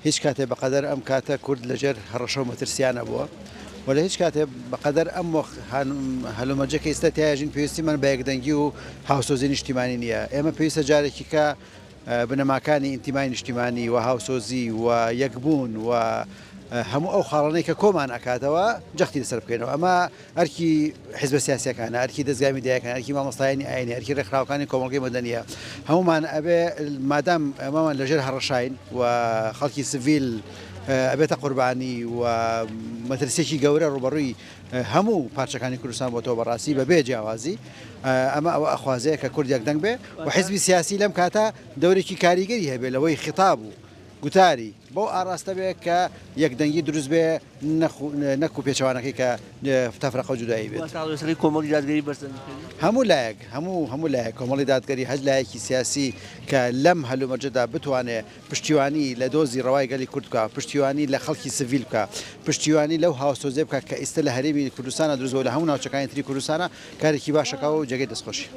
هیچ کاتێ بەقەدەر ئەم کاتە کورد لەژێر هەڕەشە و مەترسیا نەبووە و لە هیچ کاتێ بەقەدەر ئەم وەخت هەلومەرجە کە ئیستا تیاژین پێویستیمان بە یەکدەنگی و هاوسۆزی نیشتیمانی نییە. ئێمە پێویستە جارێکی کە بنەماکانی ئینتیمای نیشتیمانی و هاوسۆزی و یەکبوون و هەموو ئەو خاڵانەی کە کۆمان ئەکاتەوە جەختی لەسەر بکەینەوە. ئەمە ئەرکی حیزبە سیاسیەکانە، ئەرکی دەزگا میدیایەکان، ئەرکی مامۆستایانی ئاینی، ئەرکی ڕێکخراوەکانی کۆمەڵگەی مەدەنیە. هەموومان ئەبێ مادام ئێمەمان لەژێر هەڕەشاین و خەڵکی سڤیل ئەبێتە قوربانی و مەترسیەکی گەورە ڕووبەڕووی هەموو پارچەکانی کوردستان بۆتەوە بەڕاستی بەبێ جیاوازی ئەمە ئەوە ئەخوازێ کە کورد یەکدەنگ بێ و حیزبی سیاسی لەم کاتە دەورێکی کاریگەری هەبێ لەوەی خیتاب و گوتاری بەو ئاڕاستە بێ کە یەکدەنگی دروست بێ نەکو پێچەوانەکەی کە تەفرەقە و جودایی بێت. واتە هەڵوێستەکەی کۆمەڵی دادگەری بەرز دەنرخێنی؟ هەموو لایەک، هەموو هەموو لایەک، کۆمەڵی دادگەری، هەر لایەکی سیاسی کە لەم هەلومەرجەدا بتوانێ پشتیوانی لە دۆزی ڕەوای گەلی کورد بکا، پشتیوانی لە خەڵکی سڤیل بکا، پشتیوانی لەو هاوسۆزیە بکا کە ئیستە لە هەرێمی کوردستانا دروست بووە و لە هەموو ناوچەکانی تری کوردستانا کارێکی باش ئەکا و جێگەی دەستخۆشیە.